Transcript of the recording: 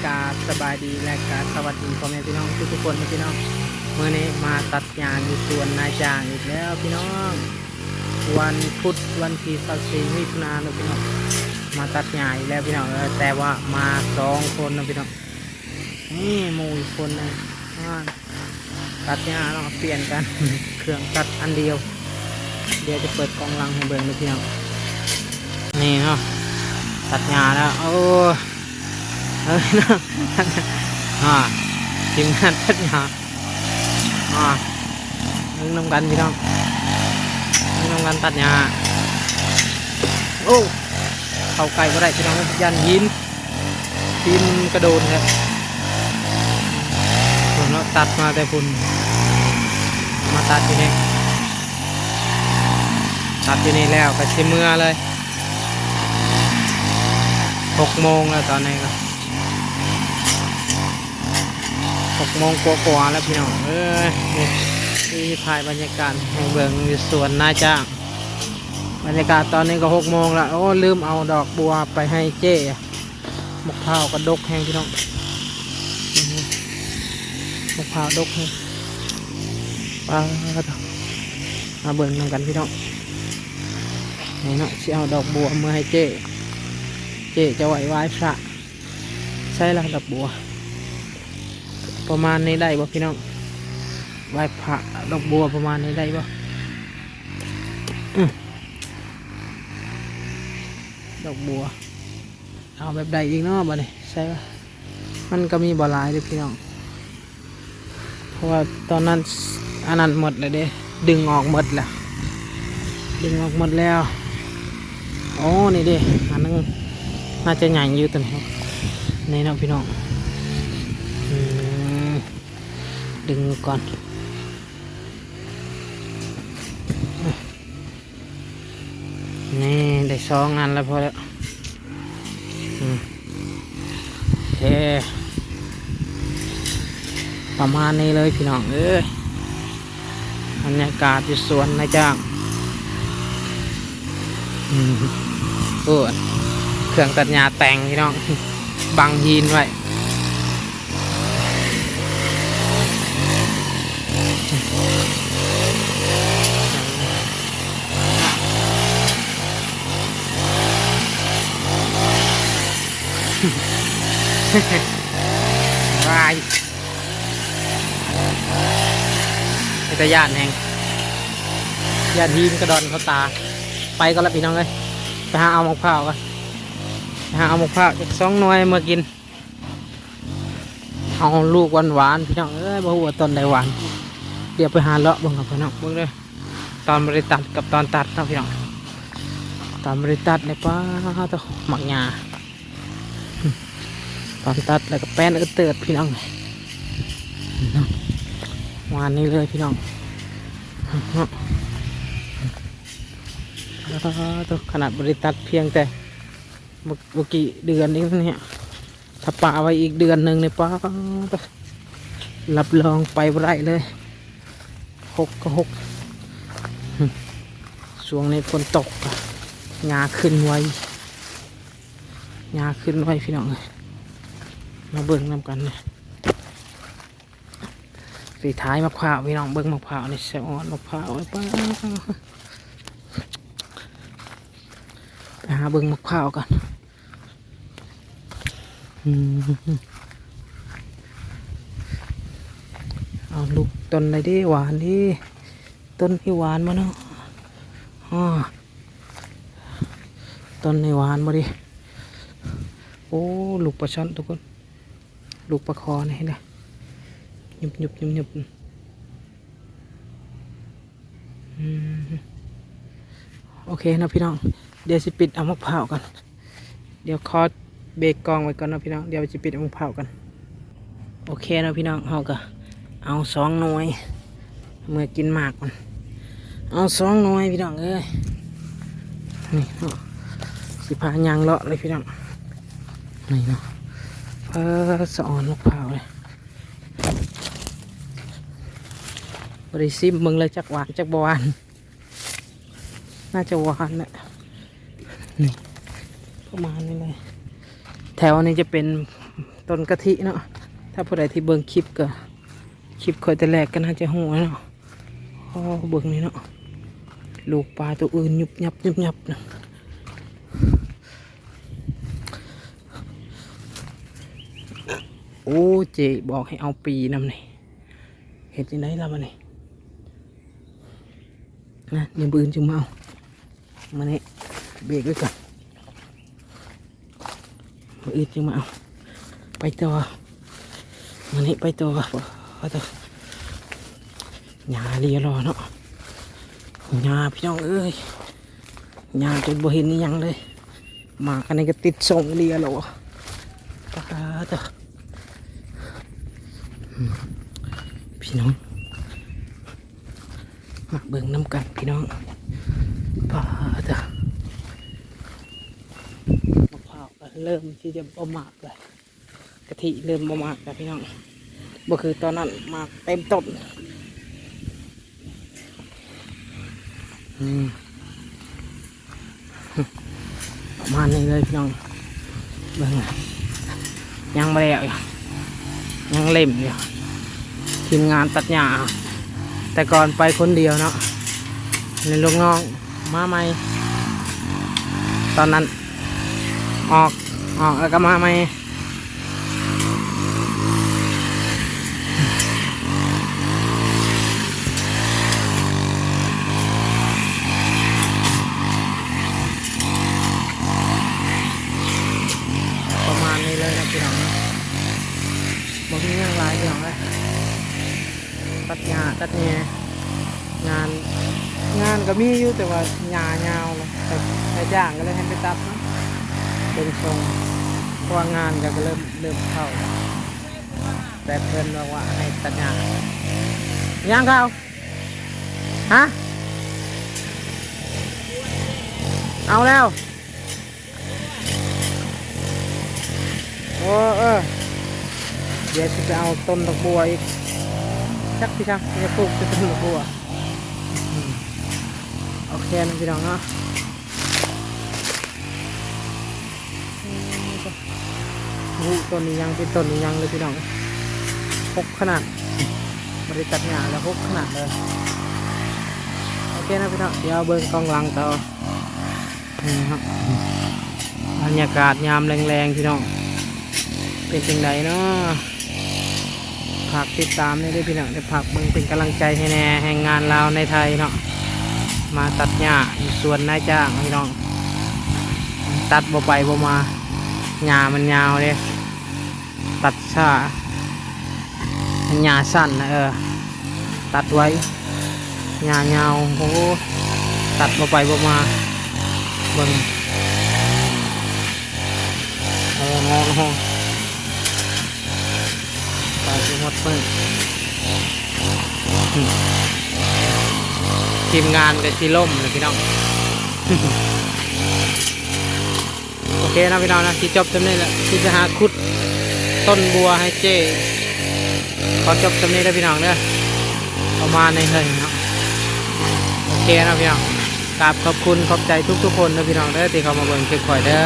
ກາບສະບາຍດີ ແລະ ກາບສະຫວັດດີພໍ່ແມ່ພີ່ນ້ອງທຸກໆຄົນເນາະພີ່ນ້ອງ. ມື້ນີ້ມາຕັດຫຍ້າຢູ່ສວນນາຍຈ້າງອີກແລ້ວພີ່ນ້ອງ. ວັນພຸດວັນທີຊາວສີ່ມິຖຸນາເນາະພີ່ນ້ອງ ມາຕັດຫຍ້າອີກແລ້ວພີ່ນ້ອງເອີຍ. ແຕ່ວ່າມາສອງຄົນເນາະພີ່ນ້ອງ. ນີ້ໝູ່ອີກຄົນໜຶ່ງ ອ່າ ຕັດຫຍ້າເນາະ ປ່ຽນກັນ ເຄື່ອງຕັດອັນດຽວ. ດຽວຈະເປີດກ້ອງຫຼັງໃຫ້ເບິ່ງເດີພີ່ນ້ອງ. ນີ້ເນາະ ຕັດຫຍ້າແລ້ວ. ໂອ້ ເອີເນາະ ອ່າ ທີມງານຕັດຫຍ້າ ອ່າ ເບິ່ງນຳກັນພີ່ນ້ອງ ເບິ່ງນຳກັນຕັດຫຍ້າ. ໂອ້ ເຂົ້າໃກ້ບໍ່ໄດ້ພີ່ນ້ອງ ຢ້ານຫີນ ຫີນກະໂດນແທ້. ພຸ້ນເນາະ ຕັດມາແຕ່ພຸ້ນ ມາຕັດຢູ່ນີ້ ຕັດຢູ່ນີ້ແລ້ວກໍຊິເມືອເລີຍ. ຫົກໂມງແລ້ວຕອນນີ້ກໍ ຫົກໂມງກວ່າໆແລ້ວພີ່ນ້ອງເອີຍ. ນີ້ ຊິຖ່າຍບັນຍາກາດໃຫ້ເບິ່ງຢູ່ສວນນາຍຈ້າງ. ບັນຍາກາດຕອນນີ້ກໍຫົກໂມງແລ້ວ. ໂອ້ ລືມເອົາດອກບົວໄປໃຫ້ເຈ້. ໝາກພ້າວກໍດົກແຮງພີ່ນ້ອງ ໝາກພ້າວດົກແຮງ. ປາດ ມາເບິ່ງນຳກັນພີ່ນ້ອງ. ນີ້ເນາະ ຊິເອົາດອກບົວເມືອໃຫ້ເຈ້ ເຈ້ຈະໄຫວ້ວາຍພະ. ໃສ່ລະດອກບົວ ປະມານນີ້ໄດ້ບໍ່ພີ່ນ້ອງ? ໄຫວ້ພະ ດອກບົວປະມານນີ້ໄດ້ບໍ່? ອື ດອກບົວ ເອົາແບບໃດອີກເນາະບາດນີ້? ໃສ່ ມັນກໍມີບໍ່ຫຼາຍເດ້ພີ່ນ້ອງ. ເພາະວ່າຕອນນັ້ນອັນນັ້ນໝົດແລ້ວເດ້ ດຶງອອກໝົດແລ້ວ ດຶງອອກໝົດແລ້ວ. ໂອ້ ນີ້ເດ້ ອັນໜຶ່ງ ໜ້າຈະໃຫຍ່ຢູ່ຕົວນີ້ ນີ້ເນາະພີ່ນ້ອງ. ອືມ ດຶງກ່ອນ. ນີ້ໄດ້ສອງອັນແລ້ວ ພໍແລ້ວ. ອືມ ໂອເຄ ປະມານນີ້ເລີຍພີ່ນ້ອງເອີຍ. ບັນຍາກາດຢູ່ສວນນາຍຈ້າງ. ອືມ ໂອ້ ເຄື່ອງຕັດຫຍ້າແຕ່ງພີ່ນ້ອງ ບັງຫີນໄວ້. ວ້າຍ ເປັນຕາຢ້ານແຮງ ຢ້ານຫີນກະດອນເຂົ້າຕາ. ໄປກ່ອນລະພີ່ນ້ອງເອີຍ ໄປຫາເອົາໝາກພ້າວກ່ອນ ໄປຫາເອົາໝາກພ້າວຈັກສອງໜ່ວຍເມືອກິນ. ເອົາລູກຫວານໆ ພີ່ນ້ອງເອີຍ ບໍ່ຮູ້ວ່າຕອນໃດຫວານ. ດຽວໄປຫາເລາະເບິ່ງກັບພີ່ນ້ອງເບິ່ງເດີ ຕອນບໍ່ໄດ້ຕັດກັບຕອນຕັດເນາະພີ່ນ້ອງ. ຕອນບໍ່ໄດ້ຕັດນີ້ ປາດໂທ້ ໝາກຫຍ້າ ຕອນຕັດແລ້ວກໍແປ້ນເອີດເຕີດພີ່ນ້ອງ ຫວານນີ້ເລີຍພີ່ນ້ອງ. ປາດໂທ້ ຂະໜາດບໍ່ໄດ້ຕັດພຽງແຕ່ ບໍ່ ບໍ່ກີ່ເດືອນນີ້ ນີ້ ຖ້າປະໄວ້ອີກເດືອນໜຶ່ງນີ້ ປາດ ຮັບຮອງໄປບໍ່ໄດ້ເລີຍ ຫົກກໍຫົກ. ຊ່ວງນີ້ຝົນຕົກ ຫຍ້າຂຶ້ນໄວ ຫຍ້າຂຶ້ນໄວພີ່ນ້ອງເອີຍ. ມາເບິ່ງນຳກັນ ຊິຖ່າຍໝາກພ້າວພີ່ນ້ອງ ເບິ່ງໝາກພ້າວນີ້ ສະອອນໝາກພ້າວ ໄປ ໄປຫາເບິ່ງໝາກພ້າວກ່ອນ. ອືມ ເອົາລູກຕົ້ນໃດເດ ຫວານເດ ຕົ້ນນີ້ຫວານບໍ່ເນາະ? ອໍ ຕົ້ນນີ້ຫວານບໍ່ເດ? ໂອ້ ລູກປາຊ່ອນທຸກຄົນ ລູກປາຄໍ່ນີ້ເຫັນເດ ຍຸບໆ ຍຸບໆ. ອືມ ໂອເຄເນາະພີ່ນ້ອງ ດຽວຊິປິດເອົາໝາກພ້າວກ່ອນ ດຽວຂໍເບຣກກ້ອງໄວ້ກ່ອນເນາະພີ່ນ້ອງ ດຽວຊິປິດເອົາໝາກພ້າວກ່ອນ. ໂອເຄເນາະພີ່ນ້ອງ ເຮົາກໍເອົາສອງໜ່ວຍ ເມືອກິນໝາກມັນ ເອົາສອງໜ່ວຍພີ່ນ້ອງເອີຍ. ນີ້ເນາະ ຊິພາຍ່າງເລາະເລີຍພີ່ນ້ອງ ນີ້ເນາະ. ເອີ ສະອອນໝາກພ້າວເລີຍ ບໍ່ໄດ້ຊິມເບິ່ງເລີຍ ຈັກຫວານຈັກບໍ່ຫວານ ໜ້າຈະຫວານແຫຼະ. ນີ້ ປະມານນີ້ເລີຍ ແຖວນີ້ຈະເປັນ ຕົ້ນກະທິເນາະ. ຖ້າຜູ້ໃດທີ່ເບິ່ງຄລິບກໍ ຄລິບຂ້ອຍແຕ່ແລກກໍໜ້າຈະຮູ້ແລ້ວເນາະ. ໂອ້ ເບິ່ງນີ້ເນາະ ລູກປາຕົວອື່ນຍຸບຍັບຍຸບຍັບນະ. ໂອ້ ເຈ້ບອກໃຫ້ເອົາປີນຳນີ້ ເຮັດຈັ່ງໃດລະບາດນີ້? ນະ ດຽວມື້ອື່ນຈຶ່ງມາເອົາ. ມານີ້ ເບຣກໄວ້ກ່ອນ ມື້ອື່ນຈຶ່ງມາເອົາ. ໄປຕໍ່ ມື້ນີ້ໄປຕໍ່. ໂອ້ໂຫ ຫຍ້າເລຍລໍເນາະ ຫຍ້າພີ່ນ້ອງເອີຍ ຫຍ້າຈົນບໍ່ເຫັນອີ່ຫຍັງເລີຍ. ໝາກອັນນີ້ກໍຕິດຊ່ອງເລຍລໍ ປາດໂທ້ ອືມ ພີ່ນ້ອງ ມາເບິ່ງນຳກັນພີ່ນ້ອງ. ປາດໂທ້ ມະພ້າວກໍເລີ່ມທີ່ຈະບໍ່ໝາກແລ້ວ ກະທິເລີ່ມບໍ່ໝາກແລ້ວພີ່ນ້ອງ ບໍ່ຄືຕອນນັ້ນໝາກເຕັມຕົ້ນ. ອືມ ປະມານນີ້ເລີຍພີ່ນ້ອງ ເບິ່ງ ຍັງບໍ່ແລ້ວຢູ່ ຍັງເລັມຢູ່ ທີມງານຕັດຫຍ້າ. ແຕ່ກ່ອນໄປຄົນດຽວເນາະ ນີ້ລູກນ້ອງມາໃໝ່ ຕອນນັ້ນອອກ ອອກແລ້ວກໍມາໃໝ່. ປະມານນີ້ເລີຍນະພີ່ນ້ອງເນາະ ບໍ່ມີຫຍັງຫຼາຍພີ່ນ້ອງເອີຍ ຕັດຫຍ້າຕັດແຫຍ່ ງານ ງານກໍມີຢູ່ ແຕ່ວ່າຫຍ້າຍາວເນາະ ແຕ່ນາຍຈ້າງກໍເລີຍໃຫ້ໄປຕັດເນາະ ເບິ່ງຊົງ ເພາະວ່າງານກໍເລີ່ມ ເລີ່ມເຂົ້າ ແຕ່ເພິ່ນບອກວ່າໃຫ້ຕັດຫຍ້າ. ຫຍັງເຂົາ? ຮະ? ເອົາແລ້ວ. ໂອ້ ເອີ ດຽວຊິໄປເອົາຕົ້ນດອກບົວອີກ ຈັກຊິຊະ ຈະປູກແຕ່ຕົ້ນດອກບົວ. ອືມ ໂອເຄນະພີ່ນ້ອງເນາະ ໂອ້ ຕົ້ນນີ້ຍັງເປັນຕົ້ນນີ້ຍັງເລີຍພີ່ນ້ອງ ຫົກຂະໜາດ ບໍ່ໄດ້ຕັດຫຍ້າແລ້ວ ຫົກຂະໜາດເລີຍ. ໂອເຄນະພີ່ນ້ອງ ດຽວເບິ່ງກ້ອງຫຼັງຕໍ່. ນີ້ເນາະ ບັນຍາກາດຍາມແລງໆ ພີ່ນ້ອງ ເປັນຈັ່ງໃດເນາະ? ຝາກຕິດຕາມແດ່ເດີພີ່ນ້ອງເດີ ຝາກເບິ່ງເປັນກຳລັງໃຈໃຫ້ແດ່ ແຮງງານລາວໃນໄທເນາະ ມາຕັດຫຍ້າຢູ່ສວນນາຍຈ້າງພີ່ນ້ອງ ຕັດບໍ່ໄປບໍ່ມາ ຫຍ້າມັນຍາວເດ້. ຕັດຊ້າ ຫຍ້າສັ້ນນະ ເອີ ຕັດໄວ ຫຍ້າຍາວ ໂອ້ ຕັດບໍ່ໄປບໍ່ມາ ເບິ່ງ ໂອ້ໂຫ ໂອ້ໂຫ ໄປຊິໝົດມື້ ທີມງານກໍຊິລົ້ມແລ້ວພີ່ນ້ອງ. ໂອເຄເນາະພີ່ນ້ອງເນາະ ຊິຈົບສ່ຳນີ້ແຫຼະ ຊິໄປຫາຂຸດຕົ້ນບົວໃຫ້ເຈ້ ຂໍຈົບສ່ຳນີ້ເດີພີ່ນ້ອງເດີ ປະມານນີ້ເລີຍເນາະ. ໂອເຄເນາະພີ່ນ້ອງ ກາບຂອບຄຸນຂອບໃຈທຸກໆຄົນເດີພີ່ນ້ອງເດີ ທີ່ເຂົ້າມາເບິ່ງຄລິບຂ້ອຍເດີ.